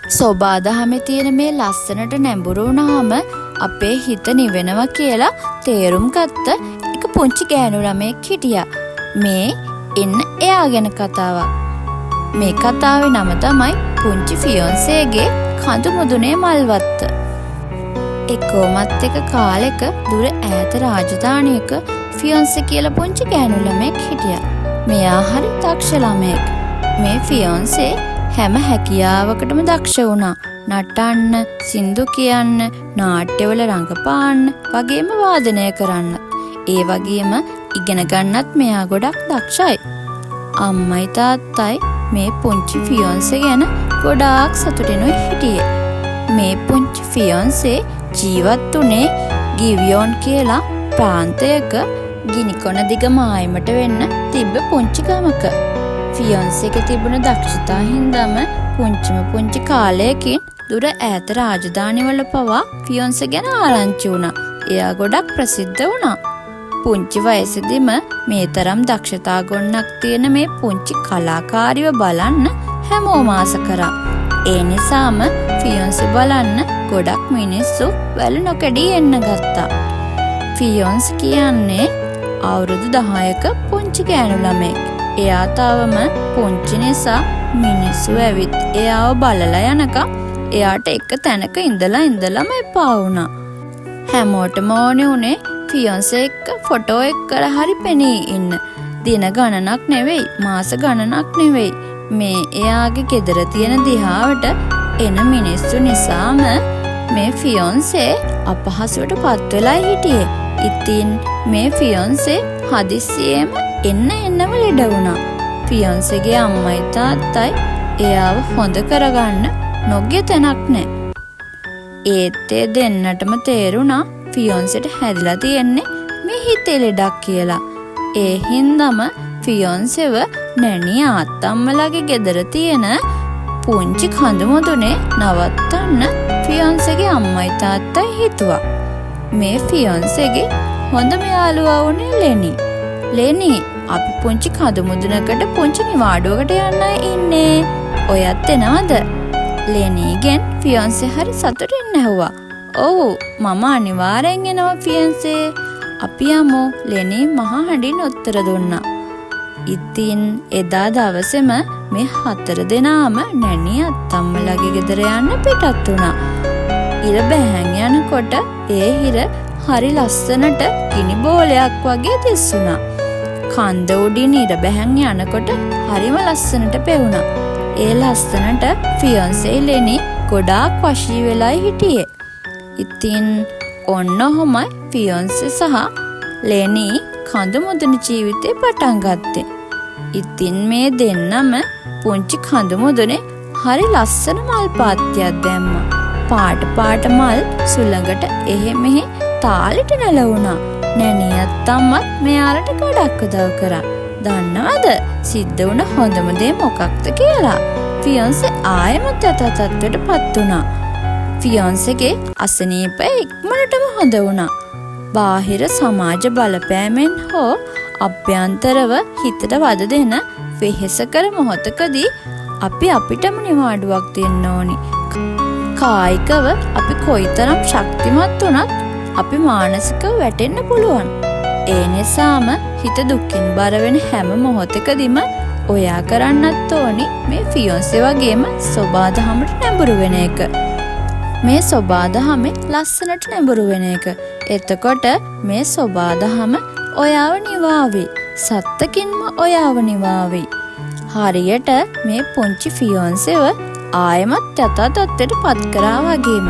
සොබා දහමේ තියෙන මේ ලස්සනට නැඹුරු වුණාම අපේ හිත නිවෙනවා කියලා තේරුම් ගත්ත එක පුංචි ගෑනු ළමයෙක් හිටියා. මේ එන්න එයා ගැන කතාවක්. මේ කතාවේ නම තමයි පුංචි ෆියොන්සේගේ කඳු මුදුනේ මල්වත්ත. එක්කෝමත් එක කාලෙක දුර ඈත රාජධානියක ෆියොන්සේ කියලා පුංචි ගෑනු ළමයෙක් හිටියා. මෙයා හරි දක්ෂ ළමයෙක්. මේ ෆියොන්සේ හැම හැකියාවකටම දක්ෂ වුණා. නටන්න, සින්දු කියන්න, නාට්‍යවල රඟපාන්න, වගේම වාදනය කරන්න. ඒ වගේම ඉගෙන ගන්නත් මෙයා ගොඩක් දක්ෂයි. අම්මයි තාත්තයි මේ පුංචි ෆියොන්සේ ගැන ගොඩාක් සතුටිනුයි හිටියේ. මේ පුංචි ෆියොන්සේ ජීවත් වුණේ ගිවියෝන් කියලා ප්‍රාන්තයක ගිනිකොන දිග මායිමට වෙන්න තිබ්බ පුංචි ගමක. ෆියොන්සේගේ තිබුණ දක්ෂතා හින්දාම පුංචිම පුංචි කාලයකින් දුර ඈත රාජධානිවල පවා ෆියොන්සේ ගැන ආරංචි වුණා. එයා ගොඩක් ප්‍රසිද්ධ වුණා. පුංචි වයසේදීම මේ තරම් දක්ෂතා ගොන්නක් තියෙන මේ පුංචි කලාකාරිව බලන්න හැමෝම ආස කරා. ඒ නිසාම ෆියොන්සේ බලන්න ගොඩක් මිනිස්සු වැල නොකැඩී එන්න ගත්තා. ෆියොන්ස් කියන්නේ අවුරුදු 10ක පුංචි ගෑනු ළමයෙක්. එයා තවම පුංචි නිසා මිනිස්සු ඇවිත් එයාව බලලා යනකම් එයාට එක තැනක ඉඳලා ඉඳලම එපා වුණා. හැමෝටම ඕනේ වුණේ ෆියොන්සේ එක්ක ෆොටෝ එක් කරලා හරි පෙනී ඉන්න. දින ගණනක් නෙවෙයි, මාස ගණනක් නෙවෙයි. මේ එයාගේ ගෙදර තියෙන දිහාවට එන මිනිස්සු නිසාම මේ ෆියොන්සේ අපහසුවට පත් වෙලා හිටියේ. ඉතින් මේ ෆියොන්සේ හදිස්සියේම එන්න එන්නම ලෙඩ වුණා. ෆියොන්සේගේ අම්මයි තාත්තයි එයාව හොඳ කරගන්න නොගිය තැනක් නෑ. ඒත් ඒ දෙන්නටම තේරුණා ෆියොන්සේට හැදිලා තියෙන්නේ මේ හිතේ ලෙඩක් කියලා. ඒ හින්දාම ෆියොන්සේව නැණි ආත්තම්මලාගේ ගෙදර තියෙන පුංචි කඳු මුදුනේ නවත්තන්න ෆියොන්සේගේ අම්මයි තාත්තයි හිතුවා. මේ ෆියොන්සේගේ හොඳම යාළුවා වුණේ ලෙනි. ලෙනි, අපි පුංචි කඳු මුදුනකට පුංචි නිවාඩුවකට යන්නයි ඉන්නේ. ඔයත් එනවද? ලෙනීගෙන් ෆියොන්සේ හරි සතුටින් ඇහුවා. ඔව්, මම අනිවාර්යෙන් එනවා ෆියොන්සේ. අපි යමු, ලෙනී මහා හඬින් උත්තර දුන්නා. ඉතින් එදා දවසේම මේ හතර දෙනාම නැණි අත්තම්මලාගේ ගෙදර යන්න පිටත් වුණා. ඉර බැහැන් යනකොට ඒ හිර හරි ලස්සනට ගිනි බෝලයක් වගේ දිස්සුණා. කන්ද උඩින් ඉර බැහැන් යනකොට හරිම ලස්සනට පෙවුණා. ඒ ලස්සනට ෆියොන්සේ ලෙනි ගොඩාක් වශී වෙලායි හිටියේ. ඉතින් ඔන්න ඔහොමයි ෆියොන්සේ සහ ලෙනි කඳු මුදුන ජීවිතේ පටන් ගත්තේ. ඉතින් මේ දෙන්නම පුංචි කඳු මුදුනේ හරි ලස්සන මල් පාත්තියක් දැම්මා. පාට පාට මල් සුළඟට එහෙ මෙහෙ තාලෙට නැලවුණා. නැණියත් අම්මත් මෙයාලට ගොඩක් උදව් කරා. දන්නවද සිද්ධ වුණ හොඳම දේ මොකක්ද කියලා? ෆියොන්සේ ආයෙමත් යථා තත්ත්වයට පත් වුණා. ෆියොන්සේගේ අසනීපය ඉක්මනටම හොඳ වුණා. බාහිර සමාජ බලපෑමෙන් හෝ අභ්‍යන්තරව හිතට වද දෙන වෙහෙසකර මොහොතකදී අපි අපිටම නිවාඩුවක් දෙන්න ඕනි. කායිකව අපි කොයිතරම් ශක්තිමත් වුණත් අපි මානසිකව වැටෙන්න පුළුවන්. ඒ නිසාම හිත දුකින් බර වෙන හැම මොහොතකදීම ඔයා කරන්නත් ඕනි මේ ෆියොන්සේ වගේම සොබා දහමට නැඹුරු වෙන එක. මේ සොබා දහමේ ලස්සනට නැඹුරු වෙන එක. එතකොට මේ සොබා දහම ඔයාව නිවාවි. සත්තකින්ම ඔයාව නිවාවි. හරියට මේ පුංචි ෆියොන්සේව ආයෙමත් යථා තත්ත්වයට පත් කරා වගේම.